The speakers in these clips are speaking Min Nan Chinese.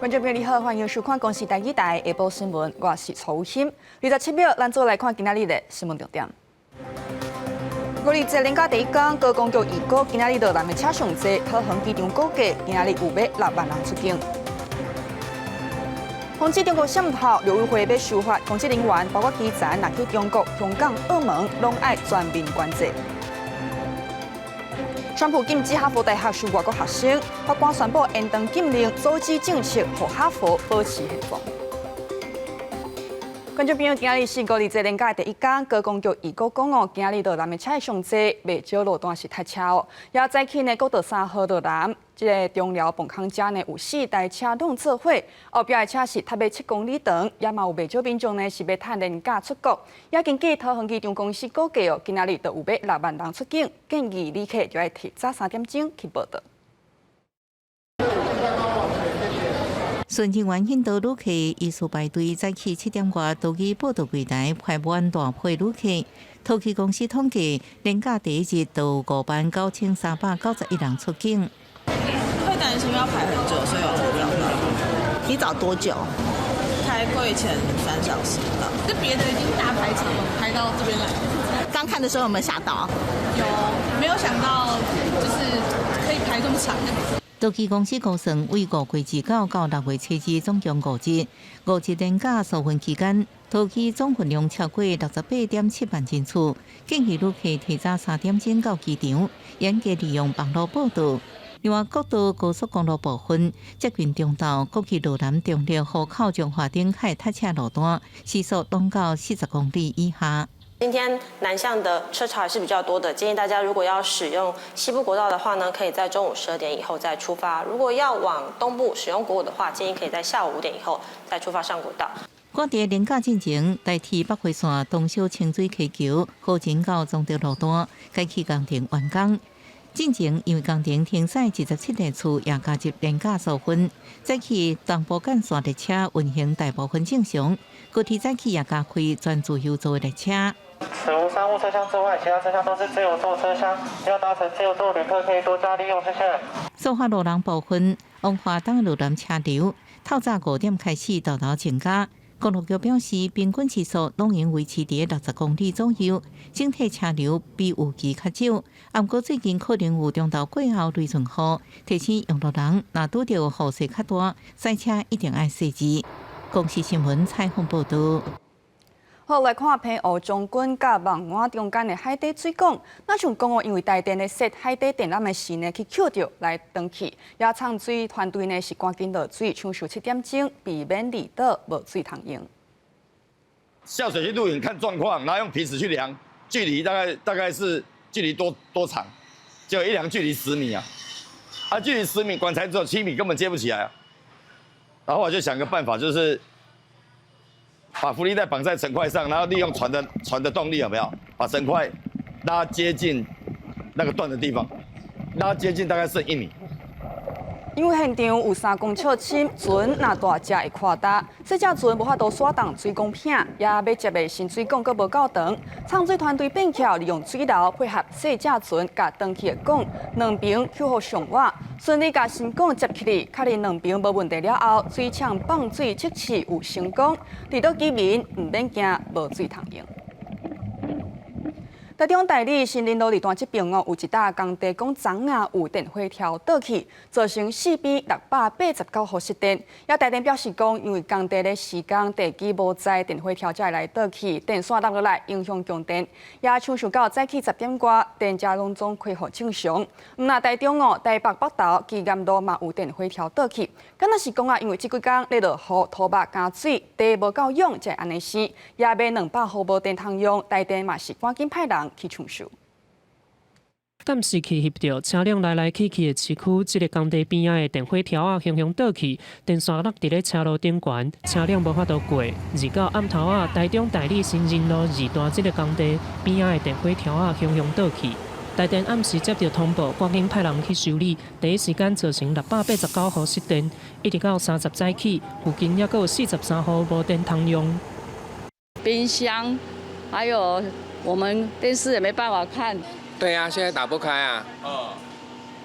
觀眾朋友你好，歡迎收看《公視台語台》下晡新聞，我是曹欣。27秒，咱做來看今仔日的新聞重點。五二節連假第一工，高公局預估今仔日羅南的車上濟，桃園機場估計今仔日有欲6萬人出境。防止中國滲透，陸委會欲修法，公職人員包括基層，若去中國、香港、澳門，攏愛全面關注。川普禁止哈佛大學收外國學生，法官宣布延長禁令，阻止政策，予哈佛保持現狀。觀眾朋友，今仔日是五二節連假的第一工，高公局預估講哦，今仔日羅南的車上濟，袂少路段是塞車哦。也早起呢，國道3號羅南這个中寮磅空遮呢有四台車攏做伙，後壁的車是塞欲7公里長，也嘛有袂少民眾呢是欲趁連假出國。也根據桃園機場公司估計哦，今仔日就有欲6萬人出境，建議旅客就愛提早3點鐘去報到。巡人員引導旅客依序排隊，早起7點外就佇報到櫃台排滿大批旅客。桃機公司統計，連假第一日就59,391人出境。會擔心要排很久，所以有提早到。提早多久？開櫃前3小時到。這別的已經大排長龍排到這邊來。剛看的時候有沒有嚇到？有，沒有想到就是可以排這麼長。桃機公司估算，為5月29到6月7日總共5日，5日連假溯份期間，桃機總運量超過68.7萬人次。建議旅客提早3點鐘到機場，嚴格利用網路報到。另外，國道高速公路部分，接近中晝，過去羅南中壢湖口彰化頂海塞車路段，時速攏到40公里以下。今天南向的車潮還是比較多的，建議大家如果要使用西部國道的話呢，可以在中午12點以後再出發；如果要往東部使用國五的話，建議可以在下午5點以後再出發上國道。趕佇連假進前，台鐵北迴線東小清水溪橋、河前到彰德路段改起工程完工。進前因為工程停駛27日次，也加入連假溯份，早起東部幹線列車運行大部分正常，高鐵早起也加開全自由座列車。除商務車廂之外，其他車廂都是自由座車廂，要搭乘自由座旅客可以多加利用，謝謝。蘇花路人部分，往華東路南車流，透早5點開始沓沓增加。公路局表示，平均時速攏會維持佇60公里左右，整體車流比預期較少。毋過最近可能有中晝過後雷陣雨，提醒用路人若拄著雨勢較大，駛車一定愛細緻。公視新聞採訪報道。好，來看澎湖將軍佮望安中間的海底水管，若像講哦，因為台電咧設海底電纜的時呢，去抾著來斷去，也藏水團隊呢是趕緊落水，搶修7點鐘，避免離島無水通用。下水去錄影看狀況，然後用皮尺去量距離，大概是距離多長？就一量距離十米啊，啊，距離十米，管材只有7米，根本接不起來啊。然後我就想個辦法，就是把浮力袋綁在沉塊上，然後利用船的動力有沒有？把沉塊拉接近那個斷的地方，拉接近大概剩1米。因為現場有3公尺深，船若大隻會垮焦，細隻船無法度徙動水管片，也欲接的新水管閣無夠長。藏水團隊變巧，利用水流配合細隻船，共斷去的管兩邊抾予上倚，順利共新管接起來，確認兩邊無問題了後，水廠放水測試有成功，離島居民毋免驚無水通用。台中大里新林路二段這邊哦，有一搭工地講昨仔有電火柱倒去，造成四邊689戶失電。也台電表示講，因為工地咧施工地基無在，電火柱才會來倒去，電線落落來影響供電。也搶修到早起10點外，電才攏總恢復正常。毋但台中哦，台北北投基岩路嘛有電火柱倒去，敢若是講啊，因為這幾工咧落雨，土壆加水，地無夠養，才會按呢生。也欲200戶無電通用，台電嘛是趕緊派人去搶修。監視器翕著車輛來來去去的市區，這个工地邊仔的電火柱仔雄雄倒去，電線落佇咧車路頂懸，車輛無法度過。29暗頭仔，台中大里新仁路二段這个工地邊仔的電火柱仔雄雄倒去，台電暗時接到通報，趕緊派人去修理，第一時間造成689戶失電，一直到30早起，附近猶閣有43戶無電通用。冰箱，還有我們電視也沒辦法看。對啊，現在打不開啊。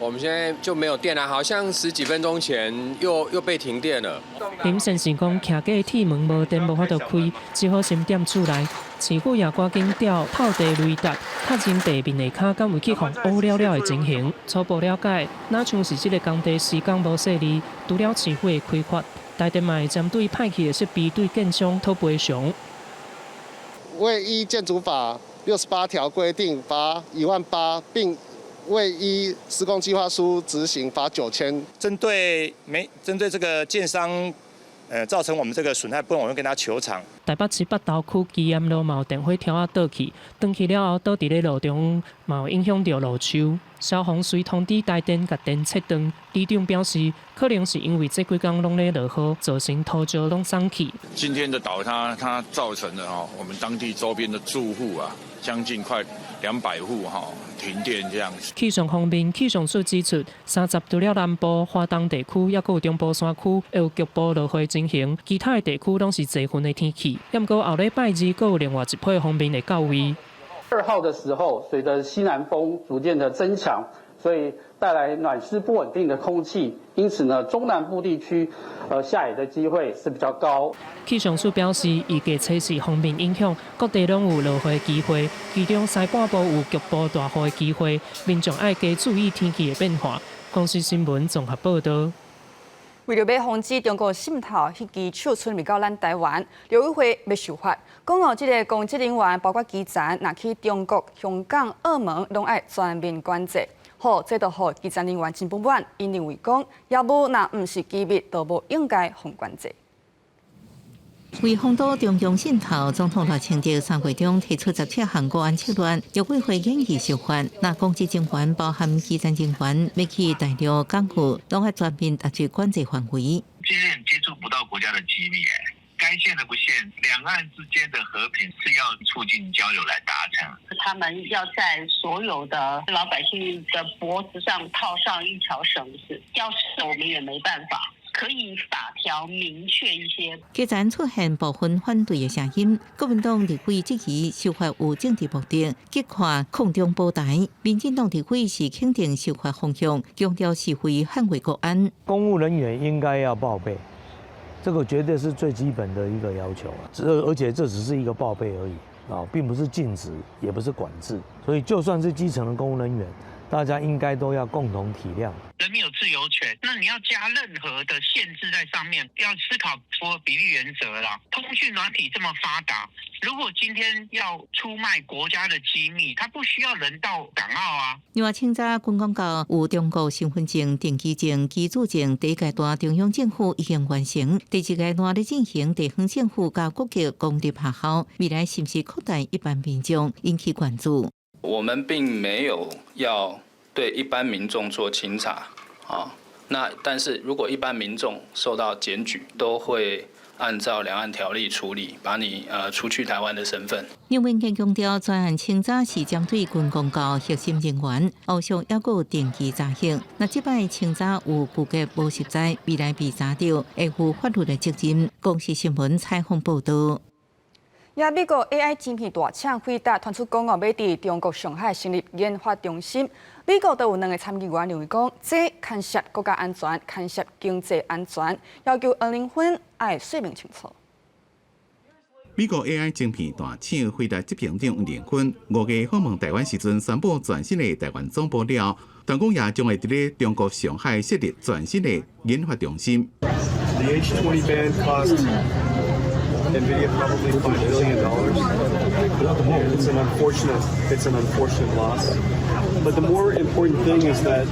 我們現在就沒有電啦，好像十幾分鐘前又被停電了。林先生講，徛家鐵門無電無法度開，只好先踮厝內。市府也趕緊調透地雷達，確認地面下跤敢有去予烏了了的情形。初步了解，若像是這个工地施工無細膩，除了市府的開罰，台電嘛會針對歹去的設備對建商討賠償。未依建築法68條規定罰1萬8，並未依施工計劃書執行罰9000。針對沒針對這個建商，造成我們這個損害，部分，我們跟他求償。台北市北投區基安路嘛有電火柱仔倒去，斷去了後倒佇咧路中，嘛有影響著路手。消防隨通知台電共電切斷，里長表示，可能是因為這幾工攏咧落雨，造成土石攏鬆去。今天的倒塌，它造成了哈，我們當地周邊的住戶啊，將近快200戶哈停電這樣子。氣象方面，氣象署指出，30除了南部、華東地區，抑閣有中部山區會有局部落雨情形，其他的地區攏是濟雲的天氣。毋過後禮拜二，閣有另外一波鋒面會到位。 2號的時候，隨着西南風逐漸的增強，所以帶來暖濕不穩定的空氣，因此呢，中南部地區，下雨的機會是比較高。氣象署表示，預計測試鋒面影響，各地攏有落雨機會，其中西半部有局部大雨的機會，民眾愛加注意天氣的變化。公視新聞綜合報導。為著欲防止中國滲透彼支手伸入到咱台灣，陸委會欲修法，講哦，這个公職人員包括基層，若去中國、香港、澳門，攏愛全面管制。好，這就予基層人員真不滿，𪜶認為講業務若毋是機密，就無應該予管制。為防堵中共滲透，總統賴清德3月中提出17項國安策略，陸委會研議修法。若公職人員包含基層人員，欲去大陸、港澳，攏愛全面納入管制範圍。這些人接觸不到國家的機密，該限的不限，兩岸之間的和平是要促進交流來達成。他們要在所有的老百姓的脖子上套上一條繩子，要是我們也沒辦法。可以法條明確一些。基層出現部分反對的聲音，國民黨立委質疑修法有政治目的，激化抗中保台。民進黨立委是肯定修法方向，強調是為捍衛國安。公務人員應該要報備，這個絕對是最基本的一個要求啊！而且這只是一個報備而已啊，並不是禁止，也不是管制。所以就算是基層的公務人員，大家應該都要共同體諒。人民有自由權，那你要加任何的限制在上面，要思考符合比例原則啦。通訊軟體這麼發達，如果今天要出賣國家的機密，他不需要人到港澳啊。另外，清早軍公教有中國身份證、登機證、居住證，第一階段中央政府已經完成，第二階段咧進行地方政府佮各級公立學校，未來是毋是擴大一般民眾引起關注？我們並沒有要對一般民眾做清查啊，那但是如果一般民眾受到檢舉，都會按照兩岸條例處理，把你除去台灣的身份。楊文健強調，專案清查是針對軍公教核心人員，後續猶閣有定期查核。若這擺清查有具結無實在，未來被查著會負法律的責任。公視新聞採訪報導。也美國 AI 晶片大廠輝達傳出講哦，欲佇中國上海成立研發中心。美國都有兩个參議員認為講，這牽涉國家安全、牽涉經濟安全，要求黃仁勳愛說明清楚。美國 AI 晶片大廠輝達執行長黃仁勳5月訪問台灣時陣，宣布全新的台灣總部了，傳講也將會佇咧中國上海設立全新的研發中心。 The H20 ban cost NVIDIA probably $5 billion. It's an unfortunate loss. But the more important thing is that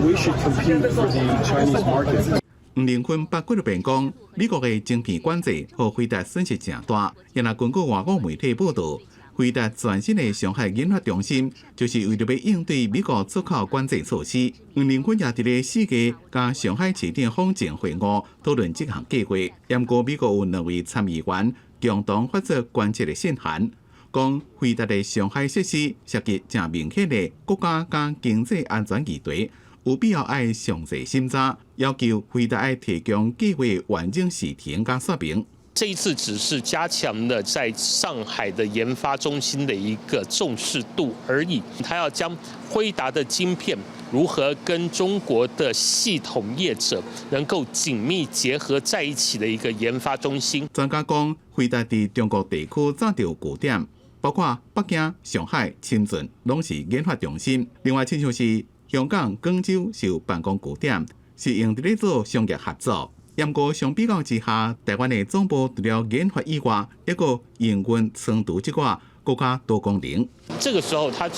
we should compete for the Chinese market. 黃仁勳八幾就變講，美國的晶片管制予輝達損失誠大。也若根據外國媒體報導，輝達全新的上海研發中心，就是為著欲應對美國出口管制措施。黃仁勳也佇咧4月佮上海市長方靜會晤，討論這項計劃。毋過美國有兩位參議員共同發出關切的信函，講輝達的上海設施涉及誠明顯的國家佮經濟安全議題，有必要愛詳細審查，要求輝達愛提供計劃完整時程佮說明。這一次只是加強了在上海的研發中心的一個重視度而已。他要將輝達的晶片如何跟中國的系統業者能夠緊密結合在一起的一個研發中心。專家講，輝達佇中國地區早就有據點，包括北京、上海、深圳，攏是研發中心。另外，親像是香港、廣州是有辦公據點，是用佇咧做商業合作。毋過相比較之下，台灣的總部除了研發以外，抑閣營運倉儲這塊閣較多功能。這個時候，他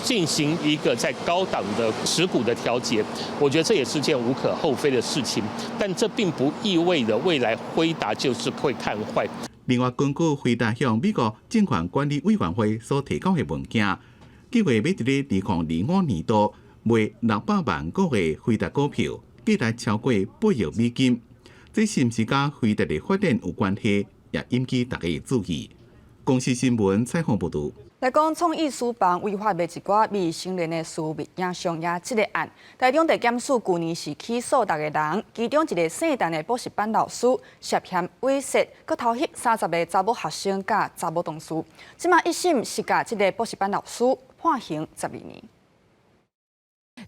進行一個在高檔的持股的調節，我覺得這也是件無可厚非的事情。但這並不意味着未來輝達就是會看壞。另外，根據輝達向美國證券管理委員會所提交的文件，計劃欲佇咧2025年度賣600萬股的輝達股票，價值超過8億美金。這是毋是佮輝達的發展有關係？也引起大家的注意。公視新聞採訪報導。來講創意書房違法賣一寡未成年的私密影像，也這個案，台中地檢署舊年是起訴六個人，其中一个姓陳的補習班老師涉嫌猥褻，閣偷翕30個查某學生佮查某同事。這馬一審是共這个補習班老師判刑12年。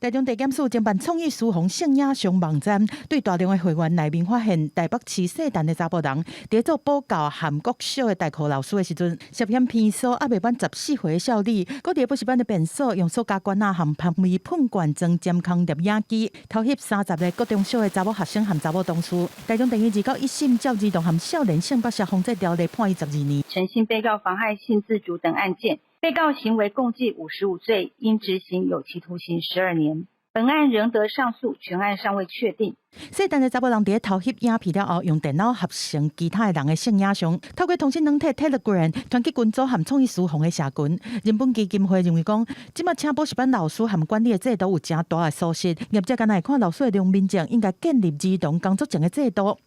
台中地檢署偵辦創意書房性影像網站，對大量的會員內面發現，台北市姓陳的查埔人，佇做補教和國小的代課老師的時陣，涉嫌騙數猶未滿14歲的少女，閣佇補習班的便所用塑膠罐仔和香味噴罐裝監控攝影機，偷翕30個國中小的查某學生和查某同事。台中地院二九一審照兒童和少年性剝削防制條例判伊12年。陳姓被告妨害性自主等案件。被告行為共計55罪，應執行有期徒刑12年。本案仍得上訴，全案尚未確定。姓陳的查埔人佇咧偷翕影片了後，用電腦合成其他的人的性影像，透過通訊軟體 Telegram 傳去群組和創意書房的社群。人本基金會認為講，這馬請補習班老師和管理的制度有誠大的疏失，業者敢若會看老師的良民證，應該建立兒童工作證的制度。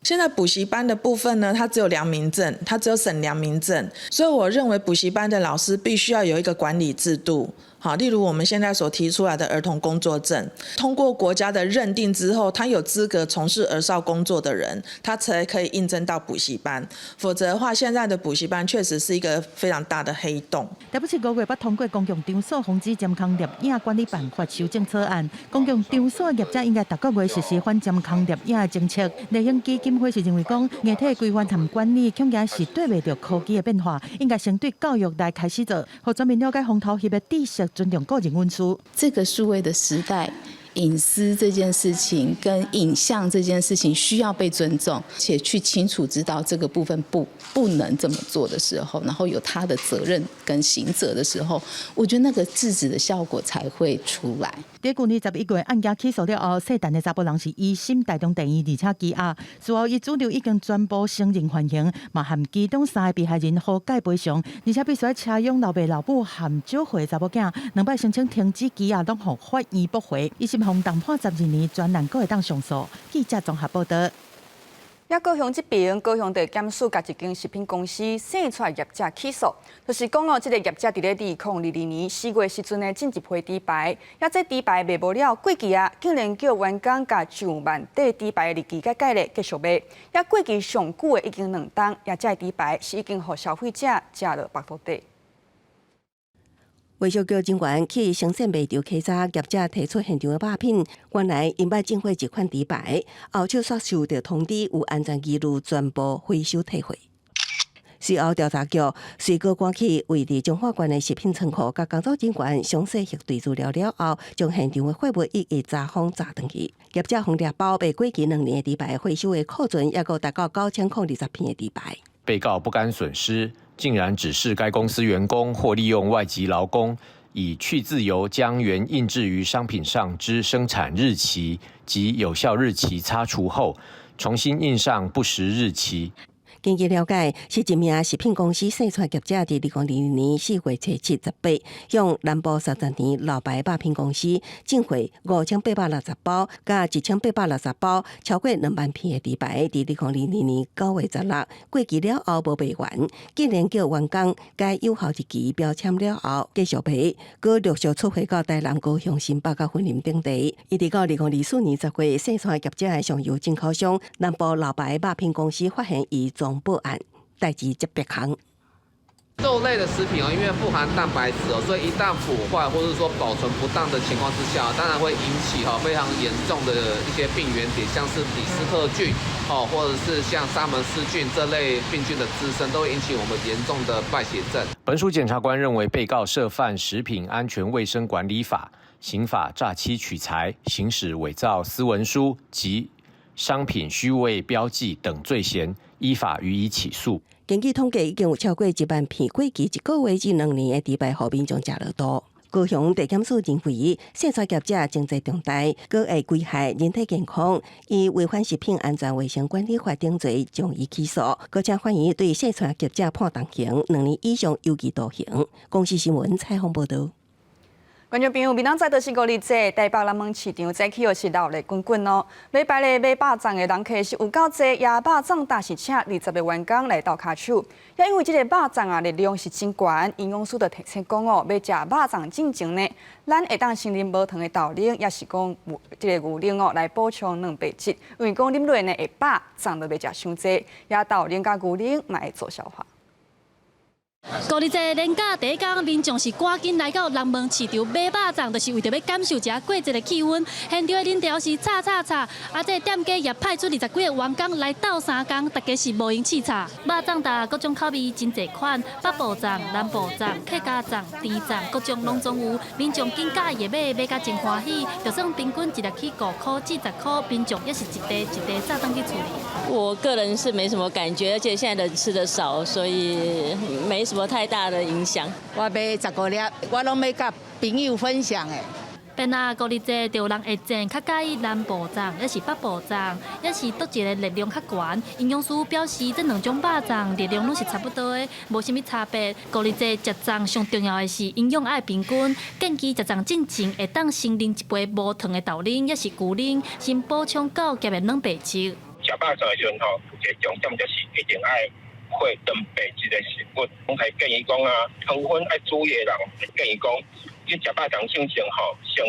現在補習班的部分呢，它只有良民證，它只有審良民證，所以我認為補習班的老師必須要有一個管理制度，好，例如我們現在所提出來的兒童工作證，通過國家的認定之後，他有資格從事兒少工作的人，他才可以應徵到補習班，否則的話，現在的補習班確實是一個非常大的黑洞。台北市5月捌通過公共場所防止監控錄影管理辦法修正草案，公共場所業者應該逐個月實施反監控錄影的政策。麗興基金會是認為講，硬體規範和管理恐驚是對袂著科技的變化，應該先對教育來開始做，予全面了解防偷翕的知識，尊重個人隱私。這個數位的時代，隱私這件事情跟影像這件事情需要被尊重，且去清楚知道這個部分不能這麼做的時候，然後有他的責任跟刑責的時候，我覺得那個制止的效果才會出來。佇舊年11月案件起訴了後，姓陳的查埔人是一審台中地院，而且羈押，事後伊主張已經全部承認犯行，嘛和其中三个被害人和解賠償，而且必須車養老爸老母和少歲查某囝，兩擺申請停止羈押，攏予法院駁回，一審予重判12年，全案閣會當上訴。記者綜合報道。也高雄這邊，高雄地檢署共一間食品公司生菜業者起訴，就是講哦，這个業者佇咧2022年4月時陣呢，進一批豬排，也這豬排賣無了過期啊，竟然叫員工共上萬塊豬排日期改改咧繼續賣，也過期上久的已經2冬，也這豬排是已經予消費者食落腹肚底。衛生局人員去生鮮賣場稽查，業者提出現場的肉品，原來𪜶捌進貨這款豬排，後手煞收著通知有安全疑慮，全部回收退貨。隨後調查局隨閣趕去位佇彰化縣的食品倉庫，共工作人員詳細核對資料了後，將現場的貨物一一查封查轉去。業者予掠包賣過期2年的豬排回收的庫存，抑閣達到9020片的豬排。被告不甘損失，竟然指示該公司員工或利用外籍勞工，以去漬油將原印製於商品上之生產日期及有效日期擦除後，重新印上不實日期。根據了解，是一名食品公司生菜業者佇2022年4月初7、18，向南部30年老牌肉品公司進貨5860包，佮1860包，超過2萬片的豬排，佇2022年9月16過期了後無賣完，竟然叫員工改有效日期標籤了後繼續賣，閣陸續出貨到台南、高雄、新北佮雲林等地。一直到2024年10月，生菜業者的上游進口商南部老牌肉品公司發現伊裝動報案，代誌接別項。肉類的食品哦，因為富含蛋白質哦，所以一旦腐壞或者說保存不當的情況之下，當然會引起哈非常嚴重的一些病原體，像是李斯特菌哦，或者是像沙門氏菌這類病菌的滋生，都會引起我們嚴重的敗血症。本署檢察官認為，被告涉犯食品安全衛生管理法、刑法詐欺取財、行使偽造私文書及商品虛偽標記等罪嫌，依法予以起訴。根據統計，已經有超過1萬片過期一個月至2年的豬排，予民眾食落肚。高雄地檢署認為，細菜業者情節重大，閣會危害人體健康，以違反食品安全衛生管理法等罪，將伊起訴。閣請法院對細菜業者判重刑2年以上有期徒刑。公視新聞採訪報道。觀眾朋友，明仔載就是五日節，台北南門市場早起就是熱鬧滾滾咯。禮拜日買肉粽的人客是有夠濟，也肉粽擔是請20個員工來鬥跤手。也因為這個肉粽啊熱量是真懸，營養師就提醒講哦，欲食肉粽進前呢，咱會當先啉無糖的豆奶，抑是講這個牛奶哦，來補充蛋白質。因為講啉落呢會飽，粽就袂食傷濟，也豆奶佮牛奶嘛會助消化。五日節連假第一工，民眾是趕緊來到南門市場買肉粽，就是為著欲感受一下過節的氣氛。現場的人潮是吵吵吵，啊，這個店家也派出20幾个員工來鬥相共，大家是無閒試炒。肉粽搭各種口味真濟款，北部粽、南部粽、客家粽、甜粽，各種攏總有。民眾緊佮意的買，買甲真歡喜。就算平均一粒起5箍至10箍，民眾也是一袋一袋紮轉去厝裡。我個人是沒什麼感覺，而且現在人吃得少，所以沒什麼太大的影響。我買15粒，我攏欲佮朋友分享的。變啊，五日節就有人會煎較佮意南部粽，抑是北部粽，抑是佗一個熱量較懸。營養師表示，這兩種肉粽熱量攏是差不多的，無啥物差別。五日節食粽上重要的是營養愛平均，建議食粽進前會當先啉一杯無糖的豆奶，抑是牛奶，先補充夠夾的蛋白質。食肉粽的時陣吼，有一個重點就是一定愛配蛋白質的食物。攏會建議講啊，糖分愛注意的人，建議講，你食肉粽進前吼，先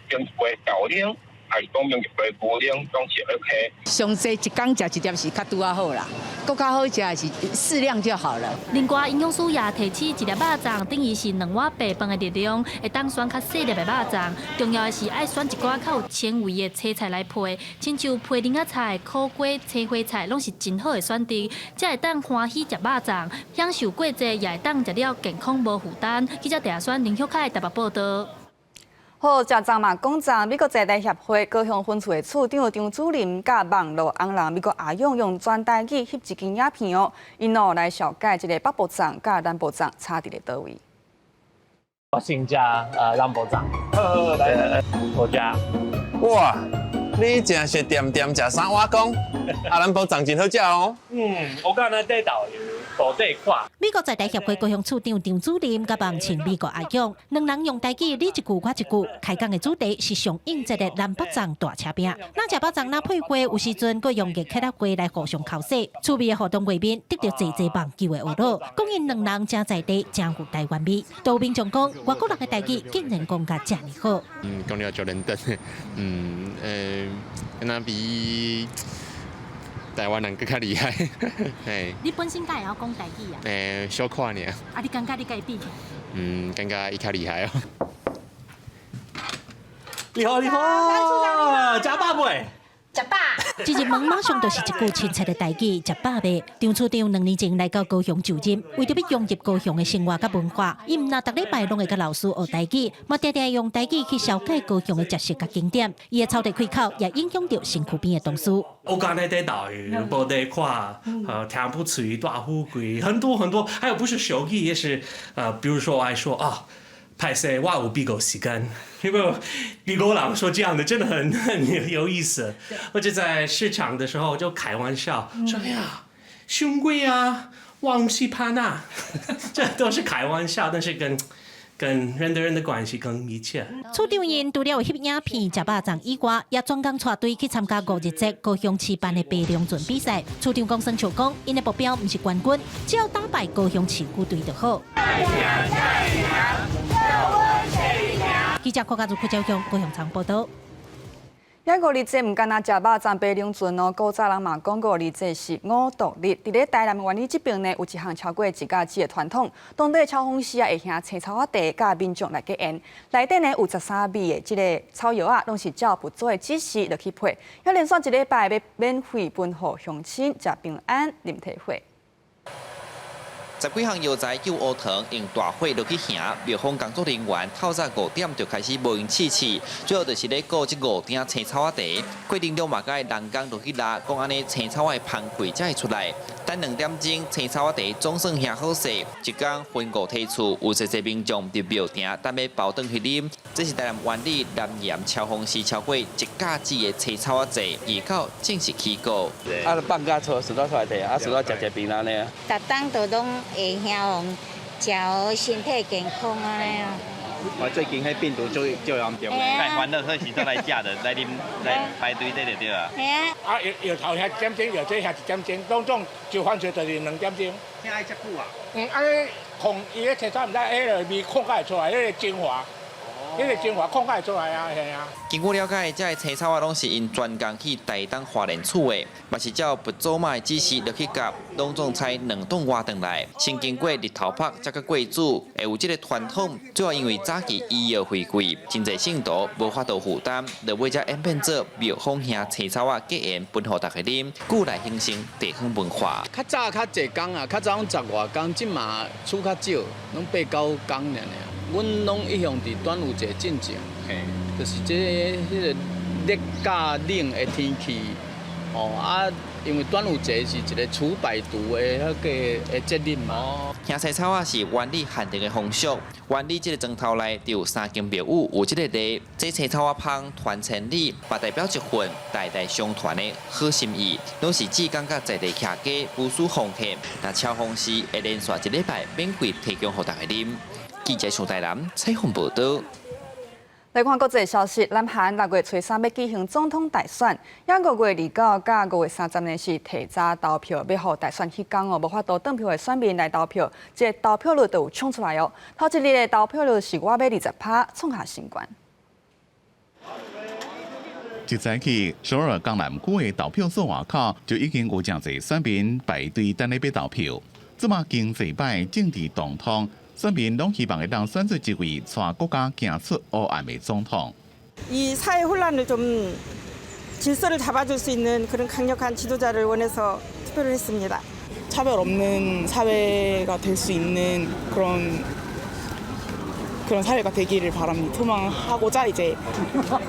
啉一杯豆奶，抑是講啉一杯牛奶，攏是 OK。上濟一工食一粒是較拄仔好啦，閣較好食的是適量就好了。另外，營養師也提醒，一粒肉粽等於是2碗白飯的熱量，會當選較細粒的肉粽。重要的是愛選一寡較有纖維的青菜來配，親像批苓仔菜、苦瓜、青花菜，攏是真好的選擇，才會當歡喜食肉粽，享受過節也會當食了健康無負擔。記者鄭選林旭凱台北報道。好，食粽嘛講粽，美國在台協會高雄分處的處長張主任佮網路紅人美國阿勇用全台語翕一支影片哦，𪜶哦來紹介這个北部粽佮南部粽差佇咧佗位。我先食南部粽，好，來來來，我食。哇，你真是恬恬食三碗公，啊，南部粽真好食哦。嗯，我剛才在導遊。無底看。美國在台協會高雄處長張主任佮網親美國阿勇，兩人用台語你一句我一句，開講的主題是上應節的南北粽大車拼。若食肉粽若配粿，有時陣閣用熱氣仔粿來互相剾洗。趣味的互動畫面得著濟濟網球的學樂，講𪜶兩人誠在地，誠有台灣味。都有民眾講，外國人的台語竟然講甲遮爾好。嗯，講了足認真。嗯，敢若比台灣人閣較厲害。嘿。你本身敢會曉講台語啊？小可爾。啊，你感覺你佮伊比起來？嗯，感覺伊較厲害哦。你好，你好，食飽未？食飽。這一問馬上就是一句親切的台語，食飽未？張處長2年前來到高雄就任，為著欲融入高雄的生活佮文化，伊毋但逐禮拜攏會佮老師學台語，嘛定定用台語去紹介高雄的食食佮景點。伊的草地開口也影響著身軀邊的同事。我剛才在導遊，無得看，聽不出大富貴，很多很多，還有不是手語，也是，比如說我還說啊。歹勢，我有美國時間，有沒有美國人說這樣的，真的很有意思。或者在市場的時候就開玩笑，說哎呀，傷貴啊，我毋是潘啊，這都是開玩笑，但是跟人的人的關係更密切。處長𪜶除了有翕影片、食肉粽以外，也專工帶隊去參加五日節高雄市辦的白龍船比賽。處長講耍笑講，𪜶的目標毋是冠軍，只要打敗高雄市區隊就好。記者郭家如、郭昭雄高雄場報道。抑五日節毋干焦食肉粽爬龍船哦，古早人嘛講五日節是五毒日。佇咧台南員里這爿呢，有一項超過一甲子的傳統，當地超風時啊會興青草仔茶，佮民眾來結緣。內底呢有13味的這个草藥仔，攏是照佛祖的指示落去配。抑連續一禮拜欲免費分予鄉親食平安啉茶會。十幾項藥材救烏糖，用大火落去燃，廟方工作人員透早5點就開始無閒試試，主要就是咧顧這五鼎青草仔茶。過程中嘛，愛人工落去拉，講按呢青草仔的芳氣才會出來。等2點鐘，青草仔茶總算燃好勢，一工分五梯次，有濟濟民眾佇廟埕等欲包轉去啉。這是台南員里南岩超風寺超過一甲子的青草仔祭，二九正式起鼓。啊，放假出，順道出來提，啊，順道食食平安呢。逐冬都攏會興予食好身體健康按呢啊。我最近彼病毒足足嚴重，太煩惱，所以時陣來食的，來啉來排隊這就對啊。嘿啊。啊，藥藥頭遐一點鐘，藥這遐一點鐘，攏總就反正就是2點鐘。遐愛遮久啊？嗯，按呢控伊咧青草毋知彼个味控甲會出來，彼个精華。彼个精華控甲會出來啊，嘿啊。根據了解，這个青草仔攏是𪜶專工去台東花蓮取的，嘛是照佛祖媽的指示落去夾，攏總採兩頓外轉來，先經過日頭曝，才閣過煮，會有這个傳統。主要因為早期醫藥費貴，真濟信徒無法度負擔，落尾才演變做廟方燃青草仔結緣分予大家啉，故來形成地方文化。較早較濟工啊，較早攏十外工，這馬取較少，攏八九工爾爾。阮攏一向佇端午節進前，嘿，就是這彼个熱佮冷的天氣，哦啊，因為端午節是一個除百毒的彼个的節日嘛。燃青草仔是員里限定的風俗，員里這个莊頭內就有三間廟宇有這个禮，這青草仔芳傳千里，嘛代表一份代代相傳的好心意，攏是志工佮在地徛家無私奉獻。若超風時會連續一禮拜免費提供予大家啉。記者徐台南採訪報導。來看國際消息，南韓6月初三欲舉行總統大選，抑5月29佮5月30呢是提早投票，欲予大選彼工哦，無法度轉票的選民來投票，這个投票率就有衝出來哦。頭一日的投票率是倚欲20%，創下新高。一早起，首爾江南區的投票所外口就已經有誠濟選民排隊等咧欲投票。這馬經濟歹，政治動盪，選民攏希望會當選出一位帶國家行出黑暗的總統。 이 사회 혼란을 좀 질서를 잡아줄 수 있는 그런 강력한 지도자를 원해서 투표를 했습니다. 차별 없는 사회가 될 수 있는 그런 사회가 되기를 바랍니다. 소망하고자 이제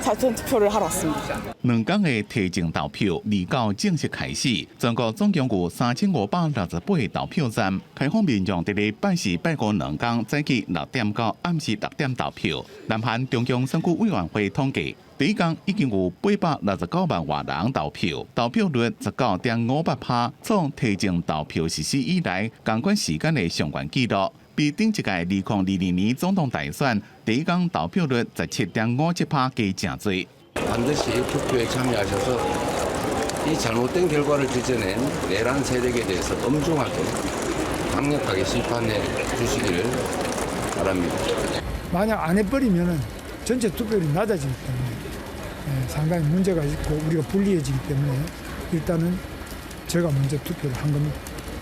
사전 투표를 하러 왔습니다. 2工的提前投票，29正式開始。全國總共有3568個投票站，開放民眾佇咧拜四、拜五兩工早起6點到暗時6點投票。南韓中央選舉委員會統計，第一工已經有869萬外人投票，投票率19.58%，創提前投票實施以來仝款時間的上懸紀錄。比頂一屆2022年總統大選第一工投票率17.57%加誠濟。 반드시 투표에 참여하셔서 이 잘못된 결과를 빚어낸 내란 세력에 대해서 엄중하게 강력하게 심판해 주시기를 바랍니다. 만약 안 해버리면은 전체 투표율이 낮아지기 때문에 상당히 문제가 있고 우리가 불리해지기 때문에 일단은 제가 먼저 투표를 한 겁니다.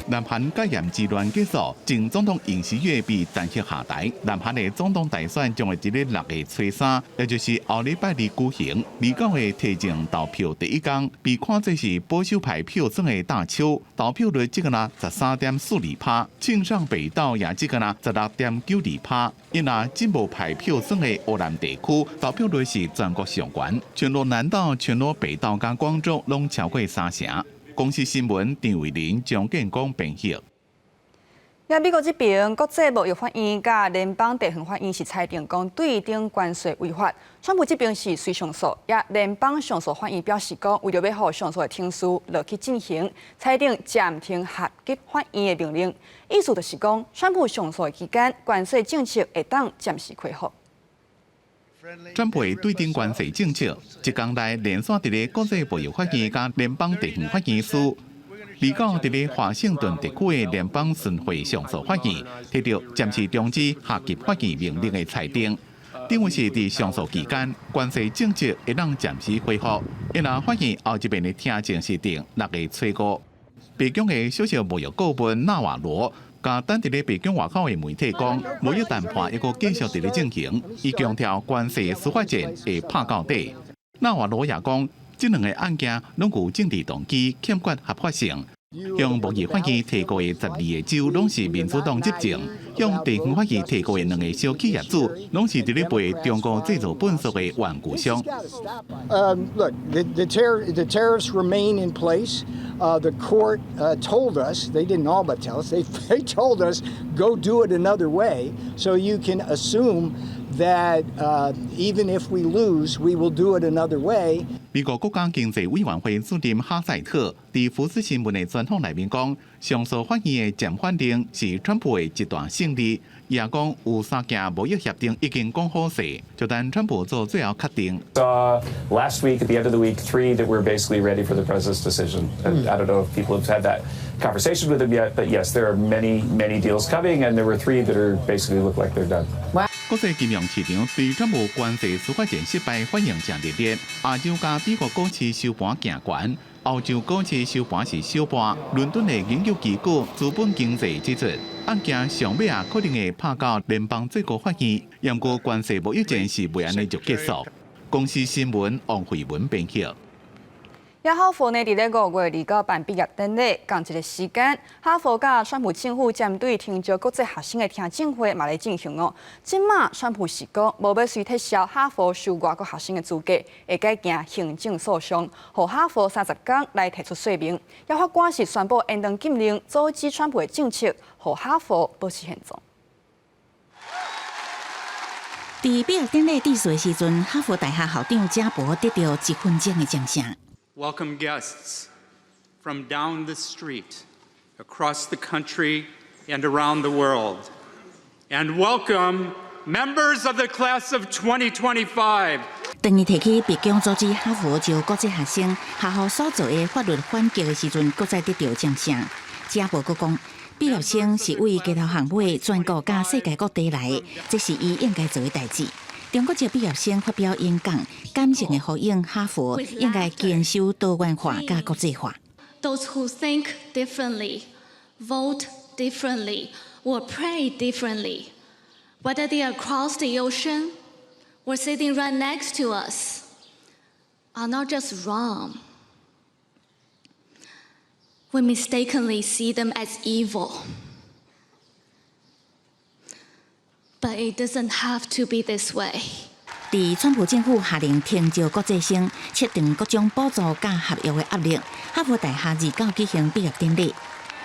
南韓戒嚴之亂結束，前總統尹錫悅被彈劾下台。南韓的總統大選將會佇咧6月初三，也就是後禮拜二舉行。29的提前投票第一工，被看做是保守派票選的大手，投票率只干焦13.42%，慶尚北道也只干焦16.92%。因若進步派票選的烏南地區，投票率是全國上懸，全羅南道、全羅北道佮光州攏超過三成。公視新聞張偉林、張建光編譯。抑美國這爿國際貿易法院佮聯邦地方法院是裁定講對等關稅違法，川普這邊是隨上訴，抑聯邦上訴法院表示講，為著欲予上訴的程序落去進行，裁定暫停下級法院的命令，意思就是講，川普上訴的期間，關稅政策會當暫時恢復。川普對等關稅政策，一工內連續佇咧國際貿易法院佮聯邦地方法院輸。29佇咧華盛頓地區的聯邦巡迴上訴法院提著暫時終止下級法院命令的裁定。等於是佇上訴期間，關稅政策會當暫時恢復。因若法院後一遍的聽證是定6月初五。白宮的小小貿易顧問納瓦羅，共等佇咧白宮外口的媒體講，貿易談判猶閣繼續佇咧進行，伊強調關稅司法戰會拍到底。納瓦羅也講，這兩個案件攏有政治動機，欠缺合法性。向貿易法院提告的12個州攏是民主黨執政，向地方法院提告的兩個小企業主，攏是佇咧賣中國製造糞埽的玩具商。 Look, the tariffs remain in place. The court told us, they didn't all but tell us, they told us, go do it another way. So you can assume that even if we lose, we will do it another way. 美國國家經濟委員會主任哈塞特佇福斯新聞的專訪內面講，上訴法院的暫緩令是川普的一大勝利。伊也講有三件貿易協定已經講好勢，就等川普做最後確定。 Last week, at the end of the week, three that were basically ready for the president's decision. And I don't know if people have had that conversation with him yet, but yes, there are many, many deals coming, and there were three that are basically look like they're done. 國際金融市場對川普關稅司法戰失敗反應誠熱烈，亞洲佮美國股市收盤行懸，歐洲股市收盤是小跌。倫敦的研究機構資本經濟指出，案件上尾仔可能會拍到聯邦最高法院，毋過關稅貿易戰是袂按呢就結束。公視新聞王慧文編譯。也哈佛呢，佇咧5月29辦畢業典禮，仝一个時間，哈佛佮川普政府針對停招國際學生的聽證會嘛咧進行哦。這馬川普是講，無欲隨撤銷哈佛收外國學生的資格，會改行行政訴訟，予哈佛30工來提出說明。也法官是宣布延長禁令，阻止川普的政策，予哈佛保持現狀。佇畢業典禮致辭的時陣，哈佛大學校長賈伯得著一分鐘的掌聲。 Welcome guests from down the street, across the country, and around the world. And welcome members of the class of 2025. 當伊提起白宮阻止哈佛招國際學生，學校所做的法律反擊的時陣，閣再得著掌聲。賈伯閣講，畢業生是為街頭巷尾全國佮世界各地來的，這是伊應該做的代誌。中國籍畢業生發表演講，感性的呼應哈佛應該堅守多元化佮國際化。 Those who think differently, vote differently, or pray differently, whether they are across the ocean or sitting right next to us, are not just wrong. We mistakenly see them as evil. But it doesn't have to be this way. 佇川普政府下令停招國際生、切斷各種補助佮合約的壓力，哈佛大學29舉行畢業典禮。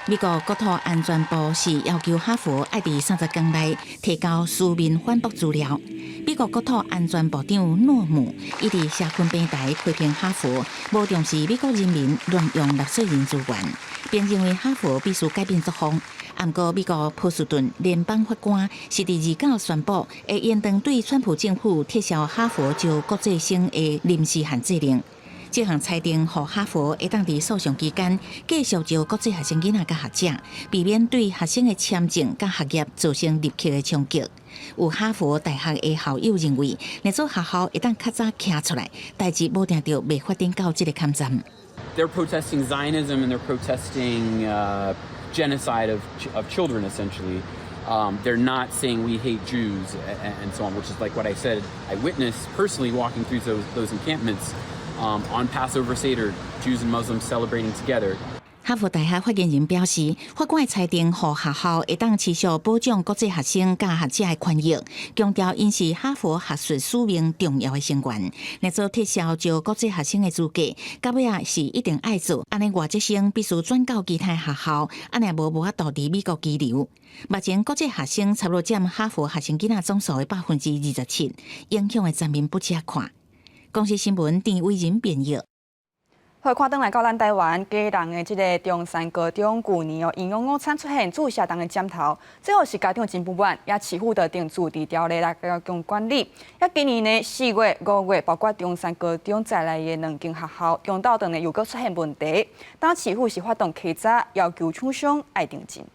美國國土安全部是要求哈佛愛佇30工內提交書面反駁資料。美國國土安全部長諾姆伊佇社群平台批評哈佛無重視美國人民濫用納稅人資源，並認為哈佛必須改變作風。毋過，美國波士頓聯邦法官是佇29宣布，會延長對川普政府撤銷哈佛招國際生的臨時限制令。這項裁定，予哈佛會當佇訴訟期間繼續招國際學生囡仔佮學者，避免對學生的簽證佮學業造成立刻的衝擊。有哈佛大學的校友認為，若做學校會當較早徛出來，代誌無定著袂發展到這个坎站。 They're protesting Zionism and they're protesting genocide of children, essentially. They're not saying we hate Jews and so on, which is like what I said. I witnessed personally walking through those encampments on Passover Seder, Jews and Muslims celebrating together. 哈佛大學發言人表示，法官的裁定予學校會當持續保障國際學生佮學者的權益，強調𪜶是哈佛學術使命重要的成員。若做撤銷招國際學生的資格，到尾仔是一定愛做，按呢外籍生必須轉到其他學校，按呢無無法度佇美國居留。目前國際學生差不多佔哈佛學生囡仔總數的27%，影響的層面不遮看。公視新聞鄭偉仁編譯。好，看轉來到咱台灣，基隆的這个中山高中，舊年哦，營養午餐出現注射重的針頭，最後是家長真不滿，也市府就定自治條例來加強管理。也今年呢，4月、5月，包括中山高中在內的兩間學校，中晝頓呢又閣出現問題，當市府是發動稽查，要求廠商愛澄清。